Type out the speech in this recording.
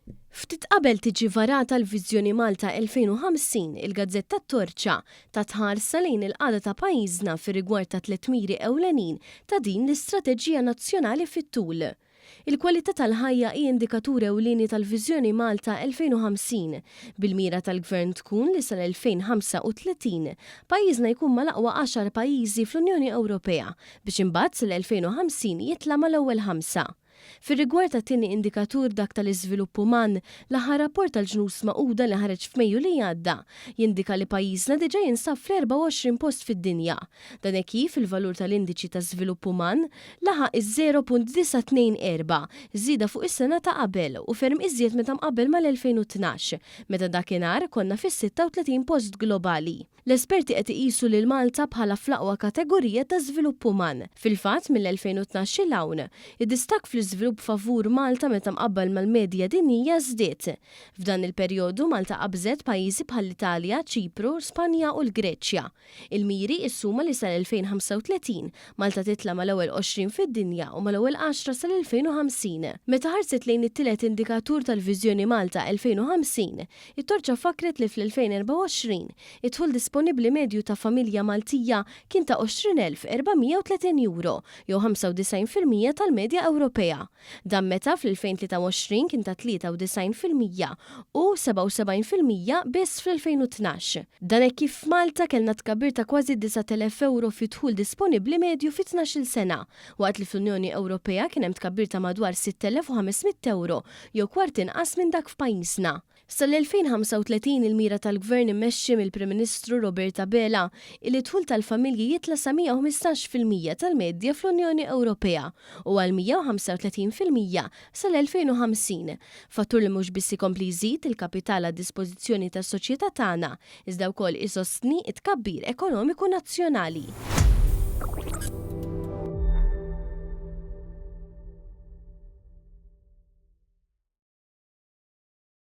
Ftit qabel tiġi varata l-Viżjoni Malta 2050, il-gazzetta T-Torċa tat ħarsa lejn il-qagħda ta' pajjiżna fir-rigward tat-tlett miri ewlenin ta' din l-istrateġija nazzjonali fit-tul. Il-kwalità tal-ħajja hi indikatur ewlieni tal-Viżjoni Malta 2050, bil-mira tal-Gvern tkun li sal-2035 pajjiżna jkun mal-aqwa għaxar pajjiżi fl-Unjoni Ewropea biex imbagħad sal-2050 jitla' mal-ewwel ħamsa. Fir-rigward tat-tieni indikatur dak tal-iżvilupp uman, l-aħħar rapport tal-Ġnus Magħquda li ħareġ f'Mejju li għadda jindika li pajjiżna diġà jinsab fl-24 post fid-dinja. Dan hekk kif il-valur tal-indiċi ta' żvilupp uman laħaq iż-0.924, żieda fuq is-sena ta' qabel u ferm iżjed meta mqabbel mal-2012, meta dakinhar konna fis-36 post globali. L-esperti qed iqisu lil Malta bħala fl-aqwa kategorija ta' żvilupp uman. Fil-fatt, mill-2012 'il hawn, id-distakk fl-iżvilupp favur Malta meta mqabbel mal-medja dinjija żdied. F'dan il-perjodu, Malta qabżet pajjiżi bħall-Italja, Ċipru, Spanja u l-Greċja. Il-miri issa huma li sal-2035, Malta titla' mal-ewwel 20 fid-dinja u mal-ewwel għaxra sal-2050. Meta ħarset lejn it-tielet indikatur tal-Viżjoni Malta 2050, It-Torċa fakkret li fl-2024, id-dħul disponibbli medju ta' familja Maltija kien ta' 20,430 euro, jew 95% tal-medja Ewropea. Dan meta fl-2023 kien ta' 93% u 77% biss fl-2012. Dan hekk kif f'Malta kellna tkabbir ta' kważi 9,000 euro fid-dħul disponibbli medju fi tnax-il sena, waqt li fl-Unjoni Ewropea kien hemm tkabbir ta' madwar 6,500 euro jew kwart inqas minn dak f'pajjiżna. Sal-2035 il-mira tal-Gvern immexxi mill-Prim Ministru Robert Abela hi li d-dħul tal-familji jitla' sa 115% tal-medja fl-Unjoni Ewropea u għal 135% sal-2050, fattur li mhux biss ikompli jżid il-kapital għad-dispożizzjoni tas-soċjetà tagħna iżda wkoll isostni t-tkabbir ekonomiku nazzjonali.